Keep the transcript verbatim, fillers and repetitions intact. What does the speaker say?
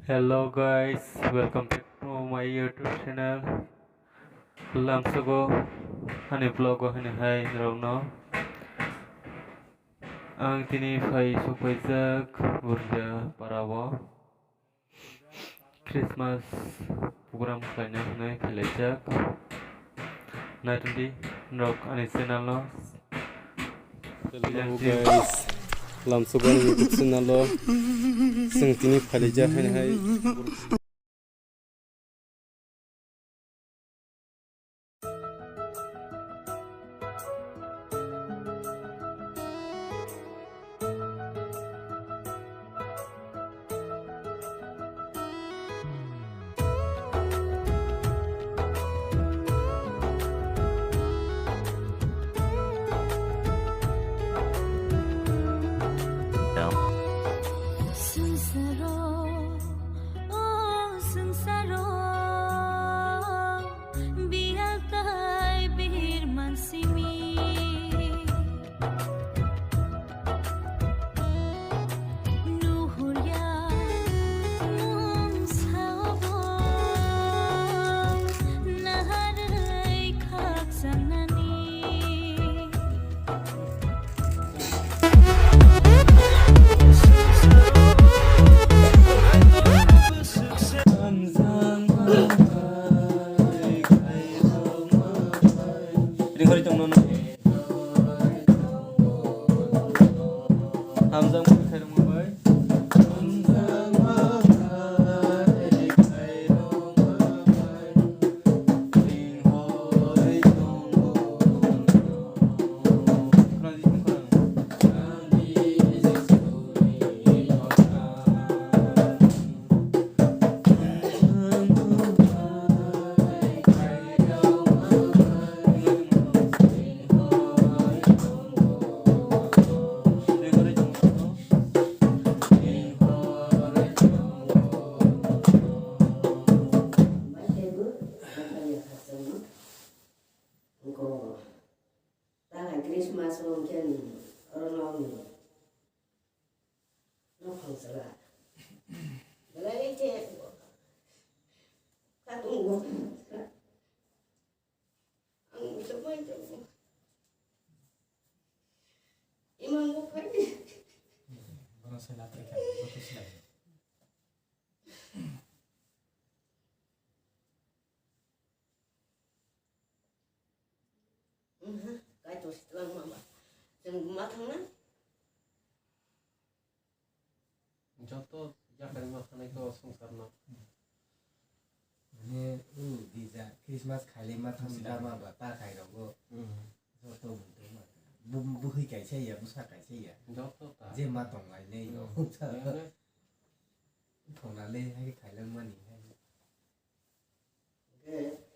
Hello guys, welcome back to my YouTube channel. Lamsogo ani vlog o hini hai rokno. Ang tini phai sokphaijak Burja Parao. Christmas program khlaina hwnwi phailaijak. Naitungdi norok ani channel no. Hello guys, Lamsogo ani YouTube channel o chwng tini phailaijak hai hai. Swngcharo, o swngcharo, biyal tai bir mansimi. Nuhurya nwng sao bo naharwi khakchangni. Ringori tongno no. Hamjak mani khairokma bai. Tangai Christmas o hwnkhe oro nokni nokhong chwla. Belai khe khatung bo. Ang uiso mai tongo. Imang bo phai. Bono sai lapri kha, bono sai. Kaitor si twlang ma ba. Chwng ma thang na? Joto yakarwi ma thangnai khe o swngcharno. Mane, o, dija, Christmas khailai ma thang da ma ba, ta khai rogo. Hmm. Joto buntui ma. Bu-, buhi kaisa ya, bwsa kaisa ya. Joto ta. Je ma tong lai le, hmm, o. Thongna le, hai khailai mani, hai. Hwnkhe